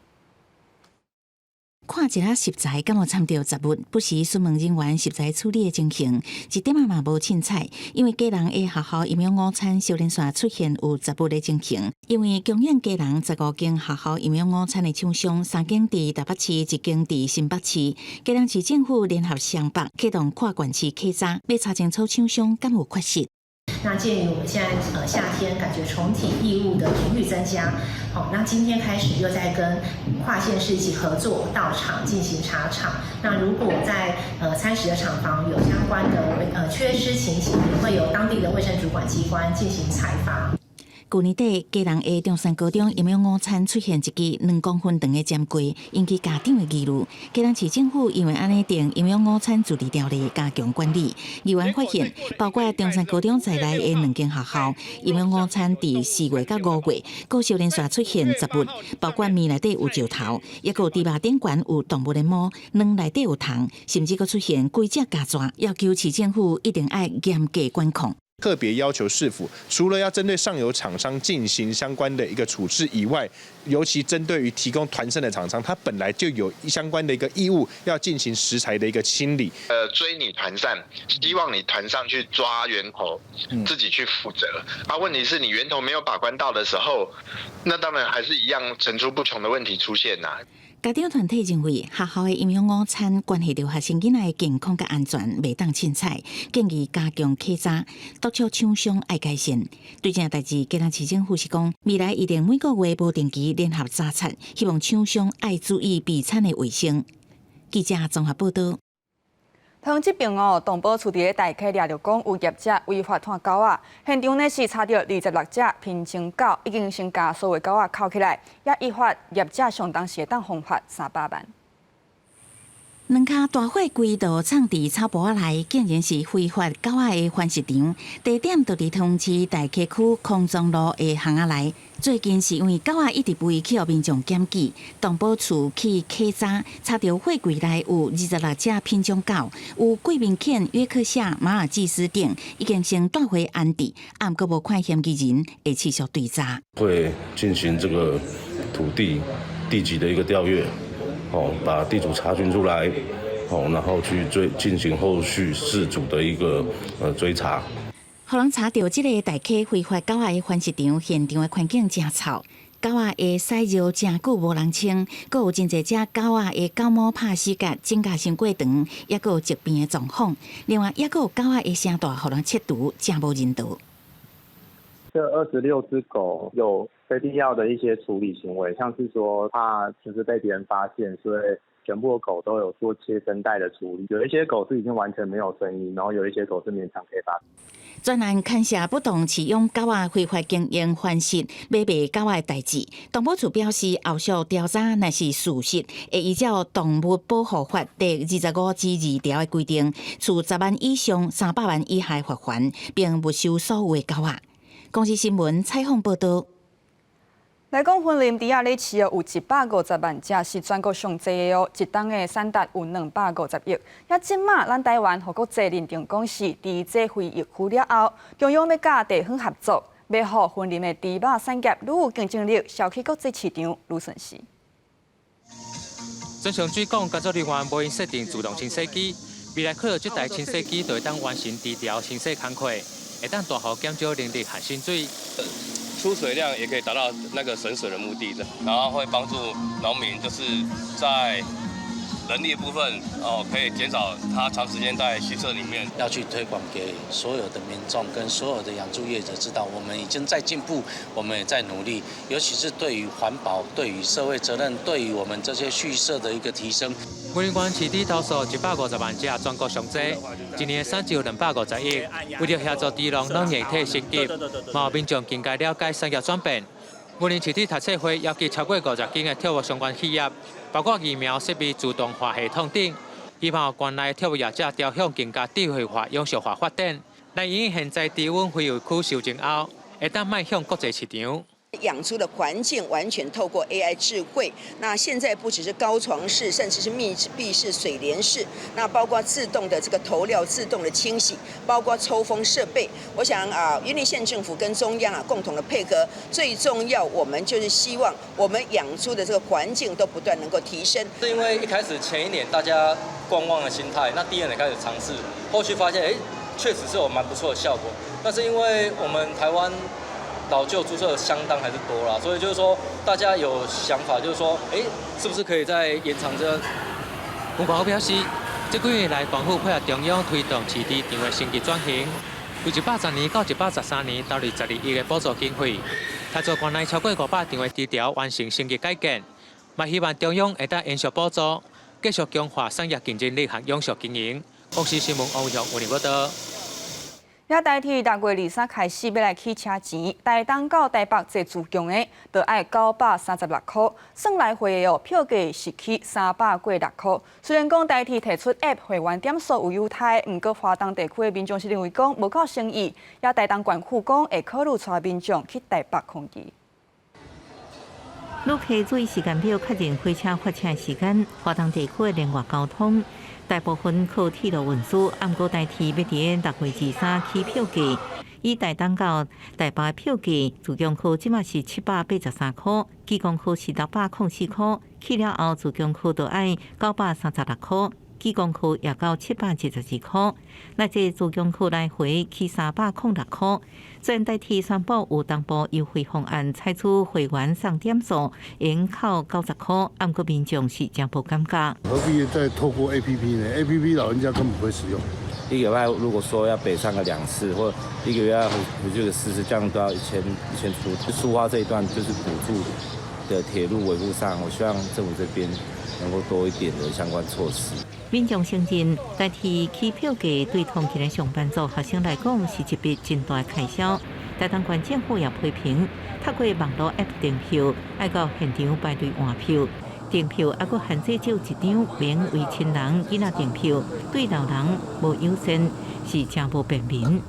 看一下食材敢有摻著雜物，不時詢問人員食材處理的情形，一點仔嘛無凊彩。因為基隆的學校營養午餐小連續出現有雜物的情形，因為供應基隆15間學校營養午餐的廠商，三間佇台北市，一間佇新北市。基隆市政府聯合雙北啟動跨縣市稽查，欲查清楚廠商敢有缺失。那鑑於我們現在夏天感覺蟲體異物的頻率增加，好，那今天開始又在跟跨縣市一起合作到場進行查廠。那如果在餐食的廠房有相關的缺失情形，也會由當地的衛生主管機關進行裁罰。舊年底，基隆的中山高中營養午餐出現一支2公分長的尖櫃，引起家長的疑慮。基隆市政府因為按呢訂營養午餐處理條例，加強管理。議員發現，包括中山高中在內的兩間學校，營養午餐佇4月佮5月，閣小連續出現雜物，包括麵內底有石頭，抑閣有豬肉頂懸有動物的毛，卵內底有蟲，甚至閣出現幾隻虼蚻，要求市政府一定愛嚴格管控。特別要求市府，除了要針對上游廠商進行相關的一個處置以外，尤其針對於提供團膳的廠商，他本來就有相關的一個義務要進行食材的一個清理。追你團膳，希望你團膳去抓源頭，自己去負責。啊，問題是你源頭沒有把關到的時候，那當然還是一樣層出不窮的問題出現啦。家長團體認為，學校的營養午餐關係著學生囡仔的健康佮安全，袂當凊彩，建議加強稽查，督促廠商愛改善。對這代誌，基隆市政府是講，未來一定每個月無定期聯合查察，希望廠商愛注意備餐的衛生。記者綜合報道。桃園這邊哦，動保處佇咧大溪掠著講有業者違法湠狗仔，現場呢是查著26隻品種狗，已經先共所有狗仔銬起來，也依法業者相當時會當罰款300萬。兩跤大貨櫃就藏佇草埔仔內，竟然是非法狗仔的繁殖場。地點就佇桃園市大溪區空中路的巷仔內。最近是因為狗仔一直吠去予民眾檢舉，動保處去稽查，查著貨櫃內有26隻品種狗，有貴賓犬、約克夏、馬爾濟斯等，已經先帶回安置，毋過無看嫌疑人會持續追查。會進行這個土地地籍的一個調閱。哦，把地主查詢出來，哦，然後去追進行後續事主的一個追查。予人查著這个大溪非法狗仔的繁殖場，現場的環境誠臭，狗仔的屎尿誠久無人清，閣有真濟隻狗仔的狗毛拍死角，指甲傷過長，抑閣有疾病的狀況。另外，抑閣有狗仔的聲帶予人切除，誠無人道。這26隻狗有非必要的一些處理行為，像是說怕就是被別人發現，所以全部的狗都有做切聲帶的處理。有一些狗是已經完全沒有聲音，然後有一些狗是勉強可以發。專案牽涉不當飼養狗仔非法經營繁殖、買賣狗仔的代誌。動保處表示，後續調查若是屬實，會依照《動物保護法》第25之2條的規定，處10萬以上300萬以下罰鍰，並沒收所有的狗仔。公視新聞採訪報道。來講，雲林豬仔咧飼有150萬隻，是全國上濟的哦。一冬的產值有250億。也這馬咱台灣予國際認定講是豬隻非疫區了後，中央欲佮地方合作，欲予雲林的豬肉產業愈有競爭力，銷去國際市場愈順勢。莊上水講，工作人員無閒設定自動清洗機，未來靠著這台清洗機就會當完成豬條清洗工課，會當大幅減少人力和薪水。出水量也可以達到那個省水的目的，然後會幫助農民就是在人力部分哦，可以減少他長時間在畜舍裡面。要去推廣給所有的民眾跟所有的養豬業者知道，我們已經在進步，我們也在努力，尤其是對於環保、對於社會責任、對於我們這些畜舍的一個提升。雲林縣飼豬頭數150萬隻，全國上濟，一年產值250億。為著協助豬農軟硬體升級，嘛有民眾更加了解產業轉變。雲林飼豬讀冊會邀集超過50間的畜牧相關企業，包括疫苗設備自動化系統等，希望縣內畜牧業者朝向更加智慧化、永續化發展，來因應現在豬瘟非疫區修正後，會當邁向國際市場。營養豬的環境完全透過 AI 智慧。那現在不只是高床式，甚至是密閉式、水簾式，那包括自動的這個投料、自動的清洗，包括抽風設備。我想啊，雲林縣政府跟中央啊共同的配合，最重要我們就是希望我們養豬的這個環境都不斷能夠提升。是因為一開始前一年大家觀望的心態，那第二年開始嘗試，後續發現，哎，確實是有蠻不錯的效果。但是因為我們台灣老舊豬舍相當還是多啦，所以就是說大家有想法，就是說，哎，是不是可以再延長這？吳國表示，這幾年來，政府配合中央推動飼豬場的升級轉型，由110年到113年投入12億的補助經費，台做縣內超過500場的豬場完成升級改建，嘛希望中央會當延續補助，繼續強化產業競爭力和永續經營。公視新聞王雄有報道。也台鐵6月23開始欲來起車錢，台東到台北坐自強的，就愛936箍，算來回的哦，票價是起300過6箍。雖然講台鐵提出 App 會員點數有優待，毋過華東地區的民眾是認為講無夠誠意，也台東縣府講會考慮帶民眾去台北抗議。旅客注意時間表確認火車發車時間，華東地區的聯外交通。大部分靠鐵路運輸，毋過台鐵欲佇6月23起票價，以台東到台北票價，自強號這馬是783箍，基隆號是604箍，起了後自強號就愛936箍，基隆號也到772箍。那這自強號來回起306箍。雖然台鐵宣布有東部優惠方案，採取會員送點數，應扣90箍，毋過民眾是真無感覺。何必再透過 A P P 呢？A P P 老人家根本不會使用。一個禮拜如果說要北上個兩次，或一個月要回去個四次，這樣都要1000出。蘇花這一段就是補助的鐵路維護上，我希望政府這邊能夠多一點的相關措施。民眾承認，代替起票價對通勤的上班族學生來講是一筆真大開銷。台東縣政府也批評，透過網路 App 訂票，愛到現場排隊換票，訂票猶閣限制只有一張，免為親人囡仔訂票，對老人無友善，是誠無便民。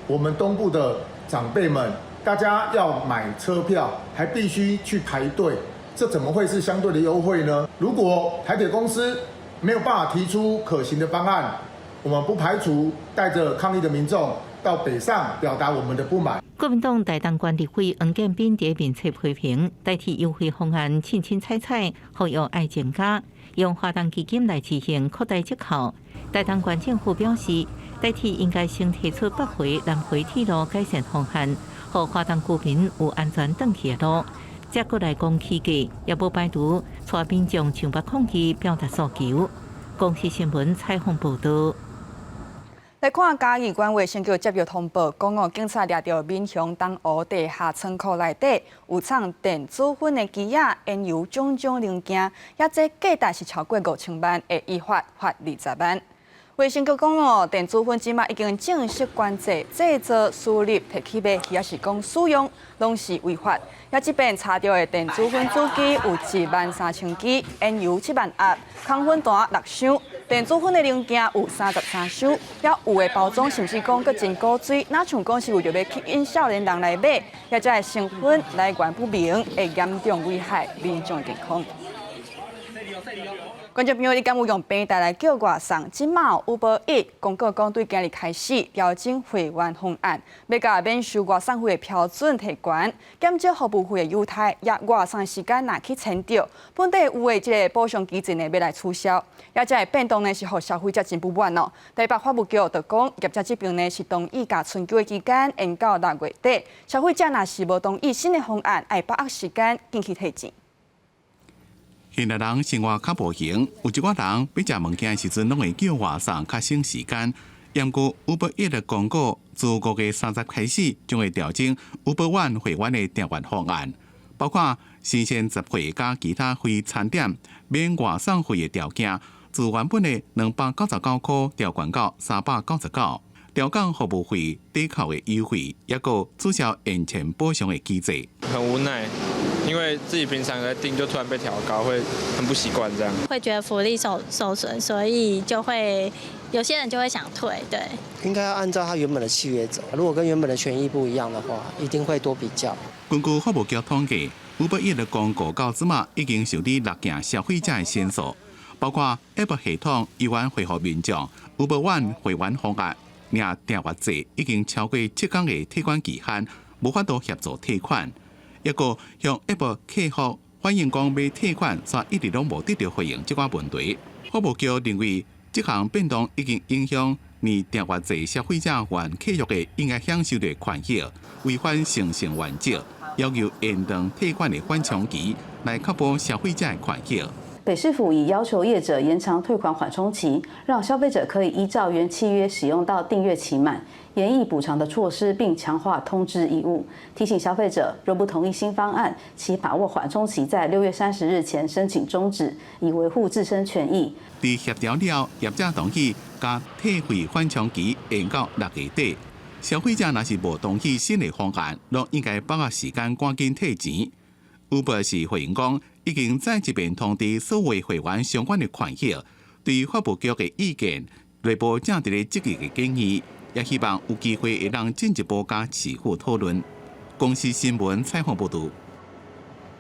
我們東部的長輩們，大家要買車票，還必須去排隊，這怎麼會是相對的優惠呢？如果台鐵公司沒有辦法提出可行的方案，我們不排除帶着抗議的民眾到北上表達我們的不滿。國民黨台東縣立委黃建斌佇面冊批評，台鐵優惠方案凊凊彩彩，呼籲愛增加，用華東基金來執行擴大折扣。台東縣政府表示，台鐵應該先提出北回、南回鐵路改善方案，予華東居民有安全轉去的路，才閣來講起價，也無排除帶民眾上北抗議表達訴求。公視新聞採訪報道。來看嘉義縣衛生局接到通報，講哦，警察掠著民雄東湖地下倉庫內底有藏電子粉的機仔，緣由種種零件，也這價值是超過5000萬，會依法罰20萬。衛生局講哦，電子粉這馬已經正式管制製造、輸入、提去賣，抑是講使用，攏是違法。也這擺查著的電子粉主機有1萬3000支，煙油7萬盒，空粉彈6箱，電子粉的零件有33箱，也有的包裝甚至講閣真古錐，若像講是為著欲吸引少年人來買，也這个成分來源不明，會嚴重危害民眾健康。觀眾朋友，你敢有用平台來叫外送？這馬 Uber Eats 公告講，對今日開始調整會員方案，欲共免收外送費的標準提懸，減少服務費的優待，也外送時間若去簽著，本底有的這个補償機制呢，欲來取消。也這个變動呢，是予消費者真不滿哦。台北法務局就講，業者這邊呢是同意共春秋的期間延到6月底，消費者若是無同意新的方案，愛把握時間緊去退錢。現代人生活較無閒，有一寡人欲食物件的時陣，攏會叫外送較省時間。毋過 Uber Eats 的公告，自5月30開始將會調整 Uber One 會員的訂閱方案，包括新鮮集會佮其他非餐點免外送費的條件，自原本的299箍調懸到399，調降服務費抵扣的優惠，抑閣取消延前補償的機制。很無奈。因為自己平常在訂，就突然被調高，會很不習慣這樣。會覺得福利受損，所以就會有些人就會想退。對，應該要按照他原本的契約走。如果跟原本的權益不一樣的話，一定會多比較。根據法務局統計，Uber Eats 的廣告到這馬已經受理六件消費者的申訴，包括 App 系統猶原回覆民眾，Uber One 會員方案領訂閱制已經超過7天的退款期限，無法度協助退款。抑閣向 App 客服反映講欲退款，卻一直攏無得到回應這寡問題。法務局認為，這項變動已經影響擬訂閱制消費者原契約的應該享受的權益，違反誠信原則，要求延長退款的緩衝期，來確保消費者的權益。北市府已要求業者延長退款緩衝期，讓消費者可以依照原契約使用到訂閱期滿，研議補償的措施，並強化通知義務，提醒消費者若不同意新方案，請把握緩衝期，在6月30日前申請終止，以維護自身權益。佇協調了，業者同意共退費緩衝期延到6月底。消費者若是無同意新的方案，攏應該把握時間趕緊退錢。Uber 是回應講，已經再一遍通知所有會員相關的權益，對法務局的意見，內部正佇咧積極的建議，也希望有機會會當進一步佮市府討論。公視新聞採訪報導。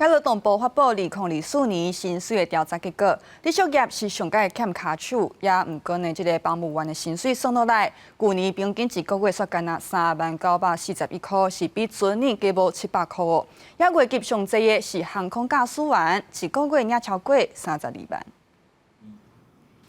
勞動部發布2024年薪水的調查結果，旅宿業是上蓋欠跤手，也毋過呢，這個房務員的薪水算落來，舊年平均一個月煞干焦39,411箍，是比前年加無700箍哦。也月入上濟的是航空駕駛員，一個月領超過32萬。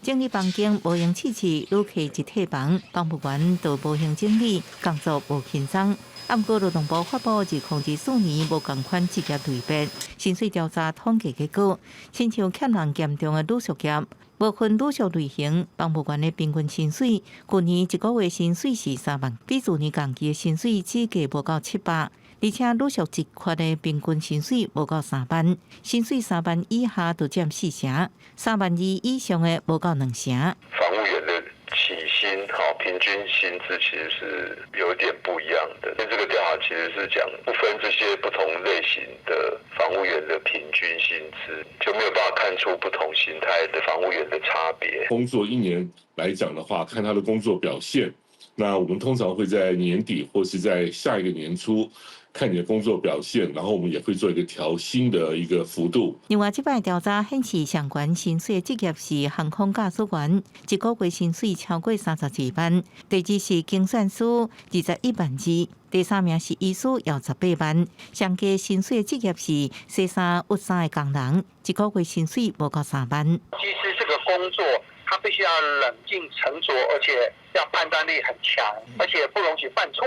整理房間無閒試試，旅客一退房，房務員就無閒整理，工作無輕鬆。毋過勞動部發布2024年無仝款職業類別薪水調查統計結果，親像欠人嚴重的旅宿業，無分旅宿類型，房務員的平均薪水，舊年一個月薪水是3萬，比去年仝期的薪水只加無夠700，而且旅宿職缺的平均薪水無夠3萬，薪水3萬以下就佔四成，3萬2以上的無夠兩成。房務員的起薪，哈，平均薪資其實是有點不一樣的。因為這個調查其實是講不分這些不同類型的房務員的平均薪資，就沒有辦法看出不同形態的房務員的差別。工作一年來講的話，看他的工作表現，那我們通常會在年底或是在下一個年初，看你的工作表現，然後我們也會做一個調薪的一個幅度。另外，這擺調查顯示，上懸薪水的職業是航空駕駛員，一個月薪水超過32萬；第二是精算師，21萬2；第三名是醫師，有18萬。上低薪水的職業是洗衫、熨衫的工人，一個月薪水無夠3萬。機師這個工作，他必須要冷靜沉着，而且要判斷力很強，而且不容許犯錯。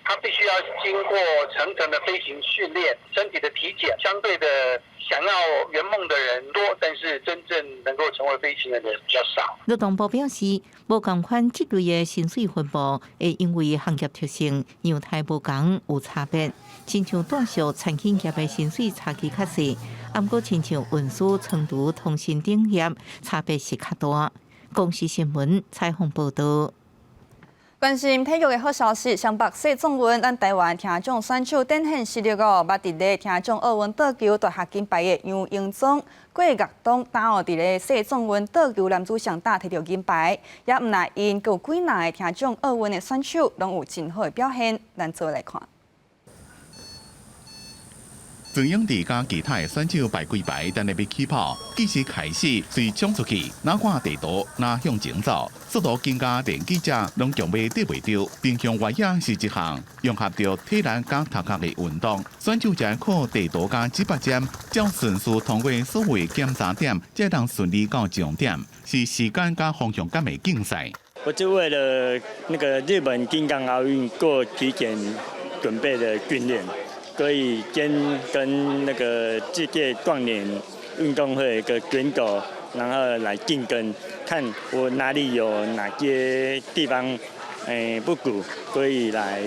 他必須要經過層層的飛行訓練，身體的體檢，相對的想要圓夢的人多，但是真正能夠成為飛行員的人比較少。勞動部表示，無仝款這類的薪水分布，會因為行業特性、樣態無仝有差別。親像住宿餐飲業的薪水差距較細，毋過親像運輸、倉儲、通訊等業差別是較大。公視新聞採訪報導。關心體育的好消息，雙北世壯運，咱台灣聽障選手展現實力哦。捌佇咧聽障奧運桌球奪下金牌的楊榮宗、郭岳東，昨昏佇咧世壯運桌球男子雙打提著銀牌，也毋但𪜶，閣有幾若个聽障奧運的選手，攏有真好的表現。咱做來看。曾永志佮其他的選手排幾排，等咧欲起跑，計時開始隨衝出去，若看地圖，若向前走，速度更加連記者攏強欲綴袂著。定向越野是一項融合著體能佮頭殼的運動，選手就靠地圖佮指北針，照順序通過所有檢查點，才能順利到終點，是時間佮方向感的競賽。我就為了那個日本京港奧運過體檢準備的訓練。所以先跟那個世界壯年運動會的選手，然後來競爭，看我哪裡有哪些地方不足，可以來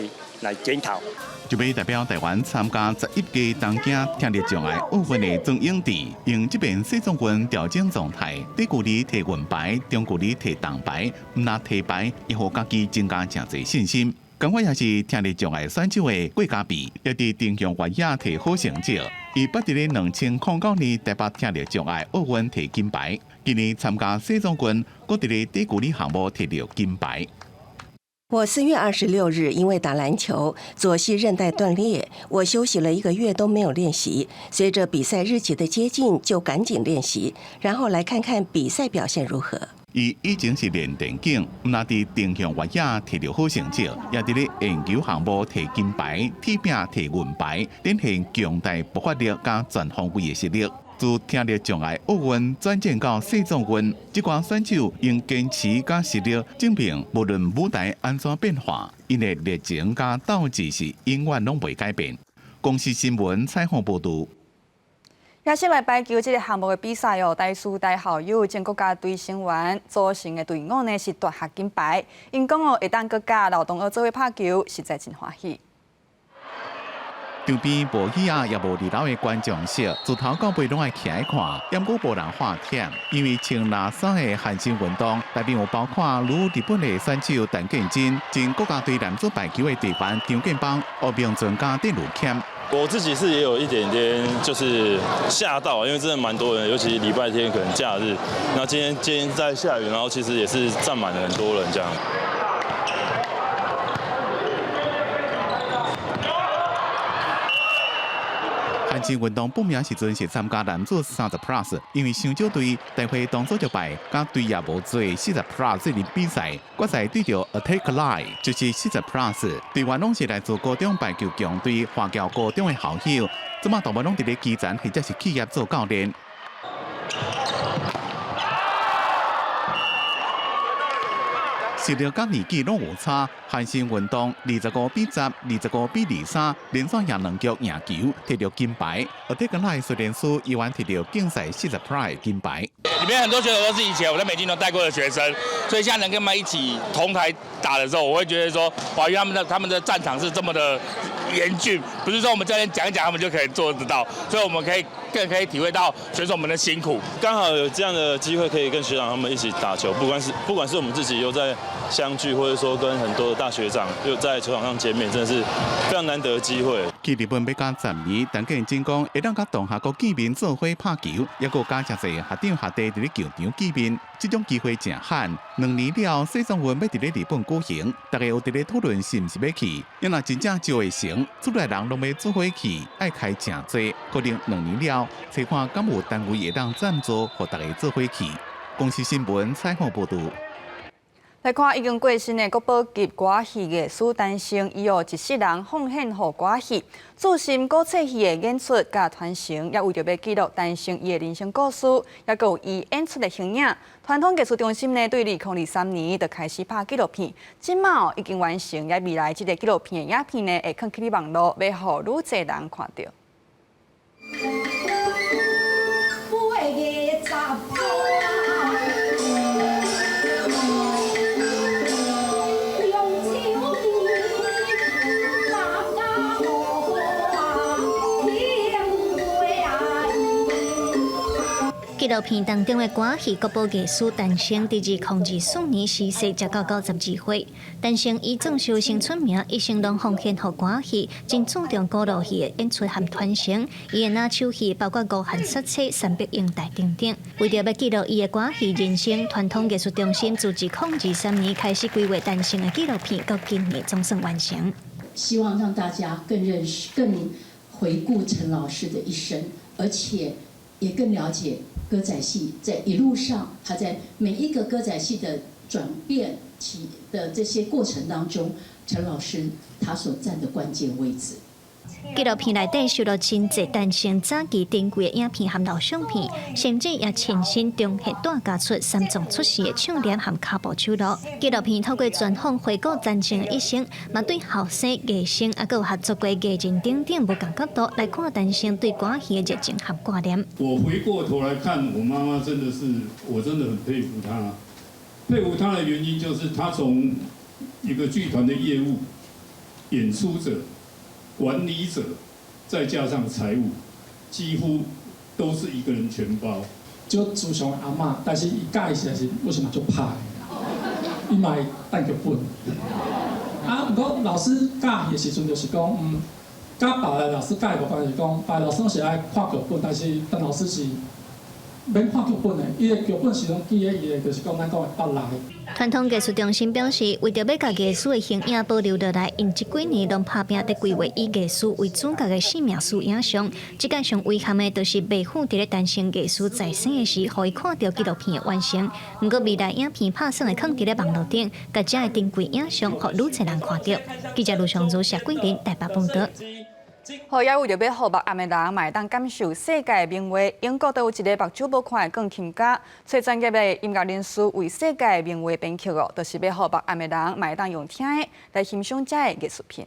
檢討。就欲代表台灣參加11屆東京聽力障礙奧運的曾永志，用這遍世壯運調整狀態，短距離提銀牌，中距離提銅牌，毋但提牌，也予家己增加誠濟信心。仝款也是聽力障礙選手的郭家比，也佇定向越野提好成績。伊捌佇咧2009年台北聽力障礙奧運提金牌，今年參加世總軍，閣佇咧短距離項目提著金牌。我4月26日因為打籃球左膝韌帶斷裂，我休息了一個月都沒有練習。隨着比賽日期的接近，就趕緊練習，然後來看看比賽表現如何。伊以前是練電競，毋但佇定向越野提著好成績，也佇咧鉛球項目提金牌、鐵餅提銀牌，展現強大爆發力佮全方位的實力。自聽力障礙奧運轉戰到世總運，這寡選手用堅持佮實力證明，無論舞台按怎變化，𪜶的熱情佮鬥志是永遠攏袂改變。公視新聞採訪報導。也是來排球這个項目的比賽哦，台師大校友前國家隊成員組成的隊伍呢是奪下金牌。𪜶講哦，會當閣佮老同學做伙拍球，實在真歡喜。場邊無椅仔，也無二樓的觀眾席，自頭到尾攏愛徛來看，毋過無人喊忝，因為穿藍衫的韓星運動，內面有包括如日本的選手陳建真、前國家隊男子排球的隊員張建邦、吳明尊佮鄧如謙。我自己是也有一點點就是嚇到，因為真的蠻多人，尤其禮拜天可能假日，那今天在下雨，然後其實也是站滿了很多人這樣。韓星運動報名時陣是參加男子30 Plus，因為傷少隊，大會當作就敗，佮隊也無做40 Plus 這比賽，決賽對著 Attack Line 就是40 Plus，隊員攏是來自高中排球強隊華僑高中的校友，這馬大部分攏佇咧基層或者是企業做教練。實力佮年紀攏有差，韓星運動25比10、25比23，連續贏兩局贏球，提著金牌。而這個來雖然輸，依然提著競賽40 Plus 金牌。裡面很多選手都是以前我在美津濃帶過的學生，所以現在能跟他們一起同台打的時候，我會覺得說，哇，因為他們的戰場是這麼的嚴峻，不是說我們教練講一講，他們就可以做得到，所以我們可以更可以體會到選手們的辛苦。剛好有這樣的機會可以跟學長他們一起打球，不管是我們自己又在相聚，或者說跟很多的大學長又在球場上見面，真的是非常難得的機會。去日本欲到10年，陳建真講會當佮同學閣見面做伙拍球，抑閣佮誠濟學長學弟佇咧球場見面，這種機會誠罕。2年了後，世總運欲佇咧日本舉行，大家有佇咧討論是毋是欲去。若真正招會成，厝內人攏欲做伙去，愛開誠濟，可能2年了後，揣看敢有單位會當贊助，予大家做伙去。公視新聞採訪報導。來看已經過身的國寶級歌戲藝師陳升，伊哦一世人奉獻予歌戲，注心古册戲的演出佮傳承，也為著欲記錄陳升伊的人生故事，抑閣有伊演出的形影。傳統藝術中心呢，對2023年就開始拍紀錄片，這馬已經完成，也未來這个紀錄片的影片呢，會囥起佇網路，欲予愈濟人看著。紀錄片當中的歌戲國寶藝師陳升，佇2024年逝世，才到92歲。陳升以裝修先出名，一生攏奉獻予歌戲，真注重古老戲的演出和傳承。伊的拿手戲包括《吳漢殺妻》、《三碧英台》等等。為著欲記錄伊的歌戲人生，傳統藝術中心自2023年開始規劃陳升的紀錄片，到今年總算完成。希望讓大家更認識、更回顧陳老師的一生，而且也更了解歌仔戲在一路上，他在每一個歌仔戲的轉變期的這些過程當中，陳老師他所佔的關鍵位置。紀錄片內底收錄真濟陳升早期珍貴的影片和老相片，甚至也親身重現帶家出三藏出世的唱念和跤步手路。紀錄片透過專訪回顧陳升的一生，嘛對後生藝生抑閣有合作過藝人等等無仝角度來看陳升對歌戲的熱情和掛念。我回過頭來看，我媽媽真的是，我真的很佩服她。佩服她的原因就是，她從一個劇團的業務、演出者、管理者，再加上財務，幾乎都是一個人全包。就慈祥阿嬤，但是伊教的時陣是，我是嘛足拍的，伊嘛會彈劇本。啊，毋過老師教戲的時陣就是講，佮別个老師教的無仝是講，別个老師攏是愛看劇本，但是陳老師是免看劇本的，伊的劇本是攏記佇伊的，就是講咱講的腹內。傳統藝術中心表示，為著欲共藝術的形影保留落來，𪜶這幾年攏拍拚佇規劃以藝術為主角的生命史影像。這擺上遺憾的，就是袂赴佇咧陳升藝師在生的時，予伊看著紀錄片的完成。毋過未來影片拍算會囥佇咧網路頂，共遮的珍貴影像，予愈濟人看著。記者盧尚如、謝桂林台北報導。好，也為著欲予目瘖的人，嘛會當感受世界名畫。英國都有一个目睭無看的鋼琴家，揣專業的音樂人士為世界名畫編曲哦，就是欲予目瘖的人，嘛會當用聽的來欣賞遮的藝術品。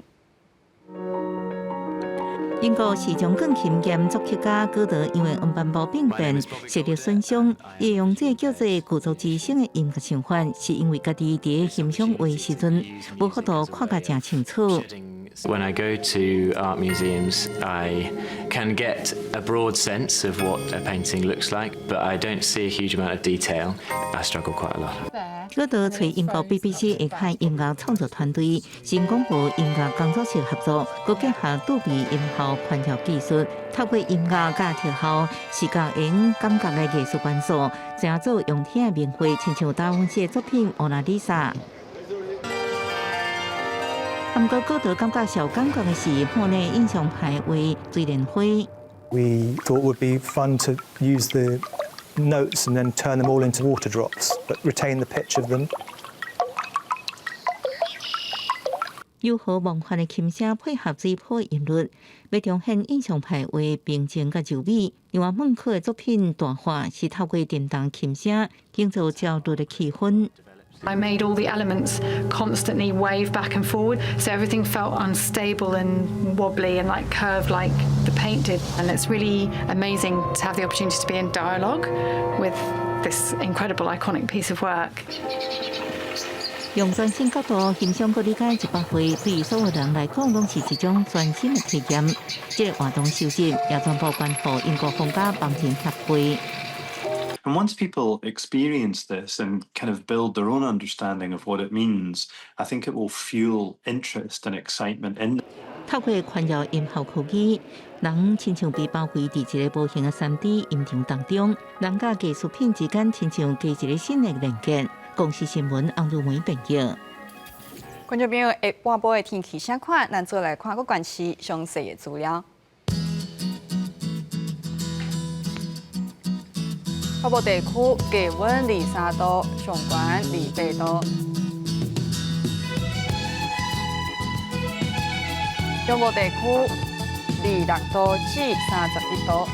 英國時裝鋼琴兼作曲家戈德因為黃斑部病變視力損傷，伊用這个叫做具足之聲的音樂想法，是因為家己佇欣賞畫時陣無法度看甲誠清楚。 When I go to art museums, I can get a broad sense of what a painting looks like, but I don't see a huge amount of detail. I struggle quite a lot. 戈德揣英國 BBC 下海音樂創作團隊，新廣播音樂工作室合作，閣結合杜比音效環繞技術，透過音樂佮特效、視覺音感覺的藝術元素，製作用聽的名畫，親像達文西的作品《蒙娜麗莎》。毋過，戈德感覺上感覺的是莫內印象派畫睡蓮花。 We thought it would be fun to use the notes and then turn them all into water drops, but retain the pitch of them. 柔和夢幻的琴聲配合水波音律，欲重現印象派畫平靜佮柔美。另外，孟克的作品《大畫》是透過震動琴聲，營造焦慮的氣氛。 I made all the elements constantly wave back and forward, so everything felt unstable and wobbly and like curved like the paint did. And it's really amazing to have the opportunity to be in dialogue with this incredible iconic piece of work. 用全新角度欣賞佮理解這幅畫，對所有人來講，攏是一種全新的體驗。這个活動收集也全部捐予英國皇家盲人協會。 And once people experience this and kind of build their own understanding of what it means, I think it will fuel interest and excitement in. 透過環繞音效科技，人親像被包圍佇一个無形的3D 音場當中，人佮藝術品之間親像加一个新的連結。公視新聞翁如梅編譯。觀眾朋友，下半晡的天氣啥款？咱做來看各縣市詳細的資料。北部地區低溫23度，上懸28度。中部地區26度至31度。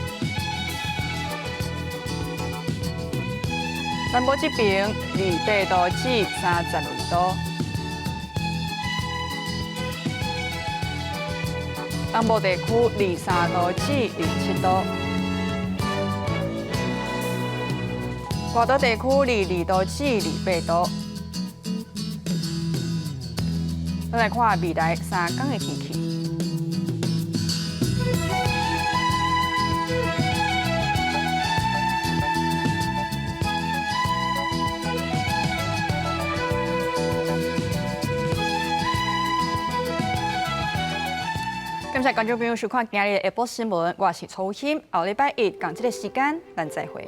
南部這邊28度至32度。東部地區23度至27度。外島地區22度至28度。咱來看未來3工的天氣。感謝觀眾朋友收看今日的下晡新聞，我是楚欣，後禮拜一仝這个時間，咱再會。